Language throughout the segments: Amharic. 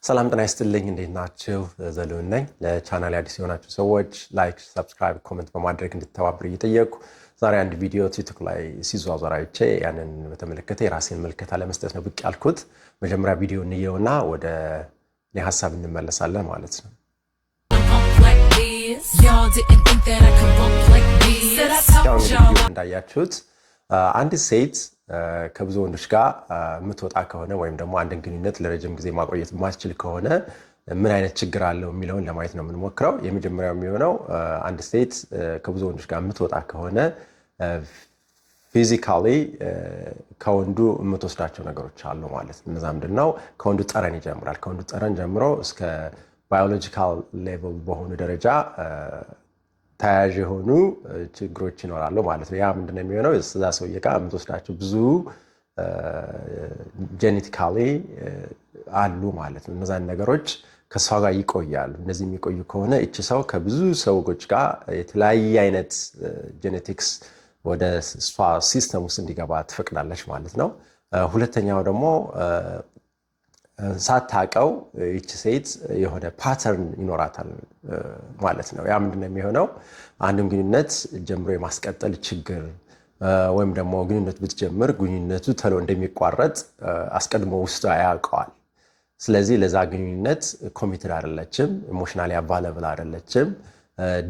ሰላም ጤና ይስጥልኝ። እንዴት ናችሁ? ዘልሁን ነኝ። ለቻናል አዲስ የሆናችሁ ሰዎች like፣ subscribe፣ comment በማድረግ እንድተባበሩ እየጠየቅኩ ዛሬ አንድ ቪዲዮ ቲክቶክ ላይ ሲዟዟር አይቼ ያንን በተመለከተ የራሴን ምልከታ ለመስጠት ነው ብቅ ያልኩት። መጀመሪያ ቪዲዮ እንየውና ወደ እኔ ሀሳብ እንመለሳለን ማለት ነው። Like this. Y'all didn't think that I could bump like this. Said I ያው told እንግዲህ y'all. ቪዲዮ እንዳያችሁት አንዲት ሴት ከብዙ ወንዶች ጋር የምትወጣ ከሆነ ወይም ደግሞ አንድን ግንኙነት ለረጅም ጊዜ ማቆየት የማትችል ከሆነ ምን አይነት ችግር አለው የሚለውን ለማየት ነው የምንሞክረው። የመጀመሪያው የሚሆነው አንድ ሴት ከብዙ ወንዶች ጋር የምትወጣ ከሆነ physically ከወንዱ የምትወስዳቸው ነገሮች አሉ ማለት ነው። እነዛ ምንድን ነው? ከወንዱ ጠረን ይጀምራል። ከወንዱ ጠረን ጀምሮ እስከ biological level በሆኑ ደረጃ ተያያዥ የሆኑ ችግሮች ይኖራሉ ማለት ነው። ያ ምንድነው የሚሆነው? እዛ ሰውዬ ጋር የምትወስዳቸው ብዙ genetically አሉ ማለት ነው። እነዛን ነገሮች ከእሷ ጋር ይቆያሉ። እነዚህ የሚቆዩ ከሆነ እቺ ሰው ከብዙ ሰዎች ጋር የተለያየ አይነት genetics ወደ እሷ system ውስጥ እንዲገባ ትፈቅዳለች ማለት ነው። ሁለተኛው ደግሞ ሳታውቀው ይቺ ሴት የሆነ pattern ይኖራታል ማለት ነው። ያ ምንድነው የሚሆነው? አንድን ግንኙነት ጀምሮ የማስቀጠል ችግር ወይም ደግሞ ግንኙነት ብትጀምር ግንኙነቱ ቶሎ እንደሚቋረጥ አስቀድሞ ውስጧ ያውቀዋል። ስለዚህ ለዛ ግንኙነት committed አይደለችም፣ emotionally available አይደለችም፣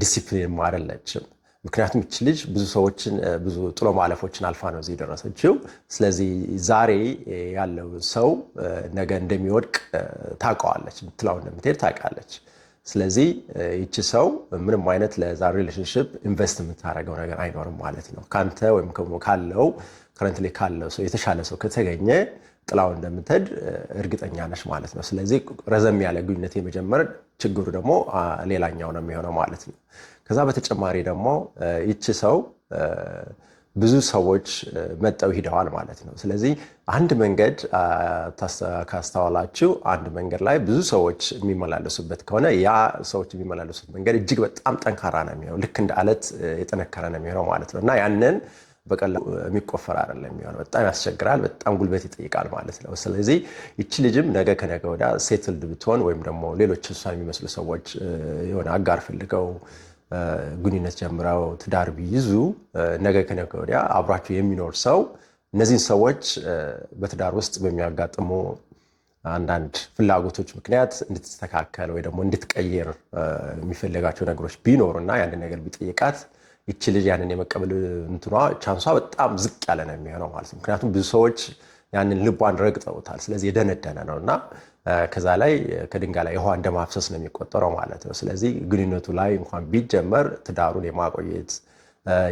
ዲሲፕሊንም አይደለችም። ምክንያቱም ይች ልጅ ብዙ ሰዎችን፣ ብዙ ጥሎ ማለፎችን አልፋ ነው እዚህ የደረሰችው። ስለዚህ ዛሬ ያለው ሰው ነገ እንደሚወድቅ ታውቀዋለች፣ ጥላው እንደምትሄድ ታውቃለች። ስለዚህ ይቺ ሰው ምንም አይነት ለዛ relationship invest የምታደርገው ነገር አይኖርም ማለት ነው። ከአንተ ወይም ካለው currently ካለው ሰው የተሻለ ሰው ከተገኘ ጥላው እንደምትሄድ እርግጠኛ ነች ማለት ነው። ስለዚህ ረዘም ያለ ግንኙነት የመጀመር ችግሩ ደግሞ ሌላኛው ነው የሚሆነው ማለት ነው። ከዛ በተጨማሪ ደግሞ ይቺ ሰው ብዙ ሰዎች መጥተው ሂደዋል ማለት ነው። ስለዚህ አንድ መንገድ ካስተዋላችሁ አንድ መንገድ ላይ ብዙ ሰዎች የሚመላለሱበት ከሆነ ያ ሰዎች የሚመላለሱት መንገድ እጅግ በጣም ጠንካራ ነው የሚሆነው። ልክ እንደ አለት የጠነከረ ነው የሚሆነው ማለት ነው። እና ያንን በቀላሉ የሚቆፈር አይደለም የሚሆነው። በጣም ያስቸግራል፣ በጣም ጉልበት ይጠይቃል ማለት ነው። ስለዚህ ይቺ ልጅም ነገ ከነገ ወዲያ settled ብትሆን ወይም ደግሞ ሌሎች እሷን የሚመስሉ ሰዎች የሆነ አጋር ፈልገው ግንኙነት ጀምረው ትዳር ቢይዙ ነገ ከነገ ወዲያ አብሯቸው የሚኖር ሰው እነዚህን ሰዎች በትዳር ውስጥ በሚያጋጥሙ አንዳንድ ፍላጎቶች ምክንያት እንድትስተካከል ወይ ደግሞ እንድትቀይር የሚፈልጋቸው ነገሮች ቢኖሩ እና ያንን ነገር ቢጠይቃት ይቺ ልጅ ያንን የመቀበል እንትኗ chance ኧ በጣም ዝቅ ያለ ነው የሚሆነው ማለት ነው። ምክንያቱም ብዙ ሰዎች ያንን ልቧን ረግጠውታል። ስለዚህ የደነደነ ነው እና ከዛ ላይ ከድንጋይ ላይ ውሃ እንደማፍሰስ ነው የሚቆጠረው ማለት ነው። ስለዚህ ግንኙነቱ ላይ እንኳን ቢጀመር ትዳሩን የማቆየት፣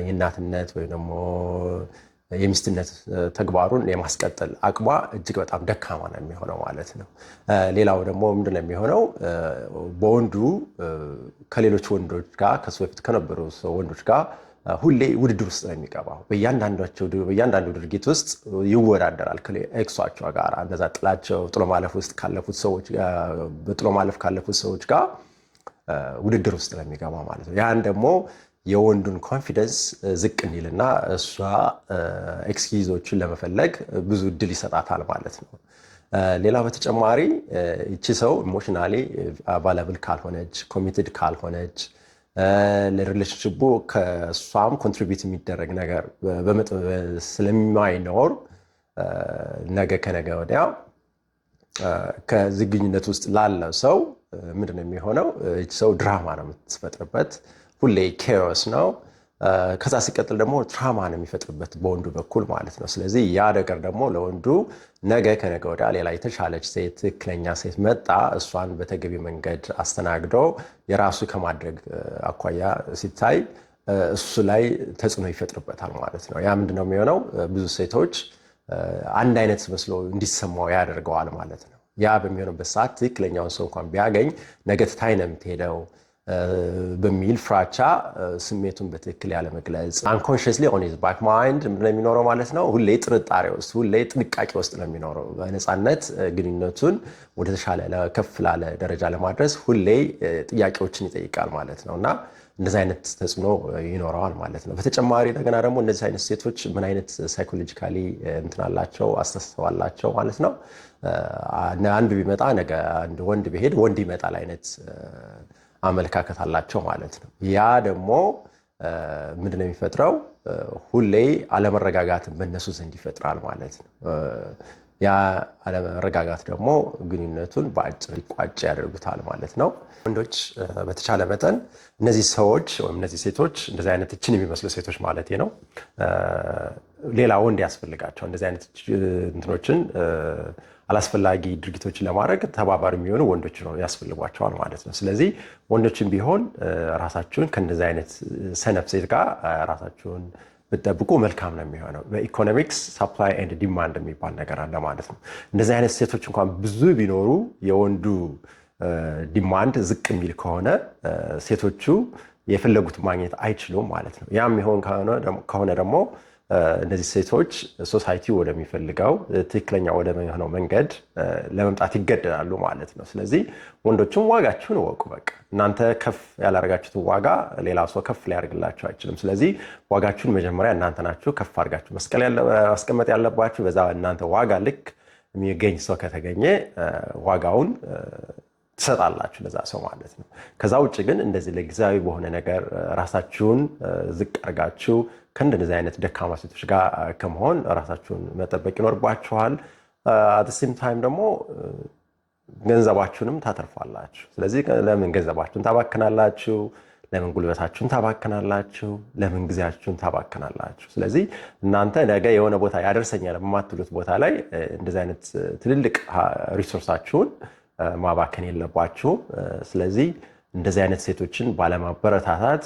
የእናትነት ወይም ደግሞ የሚስትነት ተግባሩን የማስቀጠል አቅሟ እጅግ በጣም ደካማ ነው የሚሆነው ማለት ነው። ሌላው ደግሞ ምንድን ነው የሚሆነው? በወንዱ ከሌሎች ወንዶች ጋር፣ ከሱ በፊት ከነበሩ ወንዶች ጋር ሁሌ ውድድር ውስጥ ነው የሚገባው። በእያንዳንዱ ድርጊት ውስጥ ይወዳደራል ከ ex ኦቿ ጋር። እነዛ ጥላቸው ጥሎ ማለፍ ውስጥ ካለፉት ሰዎች፣ በጥሎ ማለፍ ካለፉት ሰዎች ጋር ውድድር ውስጥ ነው የሚገባው ማለት ነው። ያን ደግሞ የወንዱን confidence ዝቅ እንዲልና እሷ excuse ኦችን ለመፈለግ ብዙ እድል ይሰጣታል ማለት ነው። ሌላው በተጨማሪ ይቺ ሰው emotionally available ካልሆነች፣ committed ካልሆነች፣ ለ relationship ኡ ከእሷም contribute የሚደረግ ነገር ስለማይኖር ነገ ከነገ ወዲያ ከዚህ ግንኙነት ውስጥ ላለው ሰው ምንድን ነው የሚሆነው? ይቺ ሰው ድራማ ነው የምትፈጥርበት፣ ሁሌ chaos ነው። ከዛ ሲቀጥል ደግሞ trauma ነው የሚፈጥርበት በወንዱ በኩል ማለት ነው። ስለዚህ ያ ነገር ደግሞ ለወንዱ ነገ ከነገ ወዲያ ሌላ የተሻለች ሴት፣ ትክክለኛ ሴት መጣ፣ እሷን በተገቢ መንገድ አስተናግዶ የራሱ ከማድረግ አኳያ ሲታይ እሱ ላይ ተጽዕኖ ይፈጥርበታል ማለት ነው። ያ ምንድነው የሚሆነው? ብዙ ሴቶች አንድ አይነት መስሎ እንዲሰማው ያደርገዋል ማለት ነው። ያ በሚሆንበት ሰዓት ትክክለኛውን ሰው እንኳን ቢያገኝ ነገ ትታኝ ነው የምትሄደው በሚል ፍራቻ ስሜቱን በትክክል ያለመግለጽ፣ unconsciously on his back mind ምንድን ነው የሚኖረው ማለት ነው። ሁሌ ጥርጣሬ ውስጥ፣ ሁሌ ጥንቃቄ ውስጥ ነው የሚኖረው። በነፃነት ግንኙነቱን ወደ ተሻለ ከፍ ላለ ደረጃ ለማድረስ ሁሌ ጥያቄዎችን ይጠይቃል ማለት ነው። እና እንደዚህ አይነት ተጽዕኖ ይኖረዋል ማለት ነው። በተጨማሪ እንደገና ደግሞ እነዚህ አይነት ሴቶች ምን አይነት psychologically እንትን አላቸው፣ አስተሳሰብ አላቸው ማለት ነው። አንዱ ቢመጣ ነገ አንድ ወንድ ቢሄድ ወንድ ይመጣል አይነት አመለካከት አላቸው ማለት ነው። ያ ደግሞ ምንድነው የሚፈጥረው? ሁሌ አለመረጋጋትን በእነሱ ዘንድ ይፈጥራል ማለት ነው። ያ አለመረጋጋት ደግሞ ግንኙነቱን በአጭር ሊቋጭ ያደርጉታል ማለት ነው። ወንዶች በተቻለ መጠን እነዚህ ሰዎች ወይም እነዚህ ሴቶች፣ እንደዚህ አይነት እችን የሚመስሉ ሴቶች ማለት ነው፣ ሌላ ወንድ ያስፈልጋቸው፣ እንደዚህ አይነት እንትኖችን አላስፈላጊ ድርጊቶችን ለማድረግ ተባባሪ የሚሆኑ ወንዶች ያስፈልጓቸዋል ማለት ነው። ስለዚህ ወንዶችም ቢሆን ራሳችሁን ከእንደዚህ አይነት ሰነፍ ሴት ጋር ራሳችሁን ብትጠብቁ መልካም ነው የሚሆነው። በ economics supply and demand የሚባል ነገር አለ ማለት ነው። እንደዚህ አይነት ሴቶች እንኳን ብዙ ቢኖሩ የወንዱ demand ዝቅ የሚል ከሆነ ሴቶቹ የፈለጉት ማግኘት አይችሉም ማለት ነው። ያም የሚሆን ከሆነ ደግሞ እነዚህ ሴቶች society ወደሚፈልገው ትክክለኛ ወደሚሆነው መንገድ ለመምጣት ይገደዳሉ ማለት ነው። ስለዚህ ወንዶችም ዋጋችሁን እወቁ። በቃ እናንተ ከፍ ያላደረጋችሁትን ዋጋ ሌላ ሰው ከፍ ሊያደርግላችሁ አይችልም። ስለዚህ ዋጋችሁን መጀመሪያ እናንተ ናችሁ ከፍ አድርጋችሁ ማስቀመጥ ያለባችሁ። በዛ እናንተ ዋጋ ልክ የሚገኝ ሰው ከተገኘ ዋጋውን ትሰጣላችሁ ለዛ ሰው ማለት ነው። ከዛ ውጭ ግን እንደዚህ ለጊዜያዊ በሆነ ነገር ራሳችሁን ዝቅ አድርጋችሁ ከእንደዚህ አይነት ደካማ ሴቶች ጋር ከመሆን ራሳችሁን መጠበቅ ይኖርባችኋል። At the same time ደግሞ ገንዘባችሁንም ታተርፋላችሁ። ስለዚህ ለምን ገንዘባችሁን ታባክናላችሁ? ለምን ጉልበታችሁን ታባክናላችሁ? ለምን ጊዜያችሁን ታባክናላችሁ? ስለዚህ እናንተ ነገ የሆነ ቦታ ያደርሰኛል በማትሉት ቦታ ላይ እንደዚህ አይነት ትልልቅ resource ኣችሁን ማባከን የለባችሁም። ስለዚህ እንደዚህ አይነት ሴቶችን ባለማበረታታት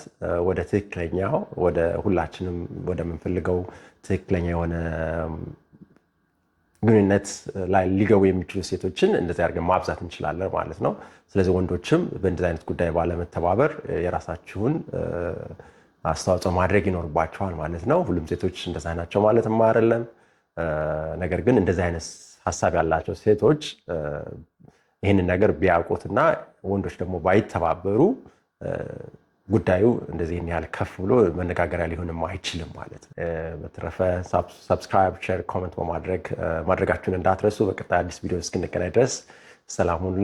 ወደ ትክክለኛው፣ ወደ ሁላችንም ወደምንፈልገው ትክክለኛ የሆነ ግንኙነት ላይ ሊገቡ የሚችሉ ሴቶችን እንደዚህ አድርገን ማብዛት እንችላለን ማለት ነው። ስለዚህ ወንዶችም በእንደዚህ አይነት ጉዳይ ባለመተባበር የራሳችሁን አስተዋጽኦ ማድረግ ይኖርባችኋል ማለት ነው። ሁሉም ሴቶች እንደዛ ናቸው ማለትም አይደለም። ነገር ግን እንደዚህ አይነት ሀሳብ ያላቸው ሴቶች ይህንን ነገር ቢያውቁትና ወንዶች ደግሞ ባይተባበሩ ጉዳዩ እንደዚህ ያህል ከፍ ብሎ መነጋገሪያ ሊሆንም አይችልም ማለት ነው። በተረፈ subscribe፣ share፣ comment በማድረግ ማድረጋችሁን እንዳትረሱ። በቀጣይ አዲስ ቪዲዮ እስክንገናኝ ድረስ ሰላም ሁኑልኝ።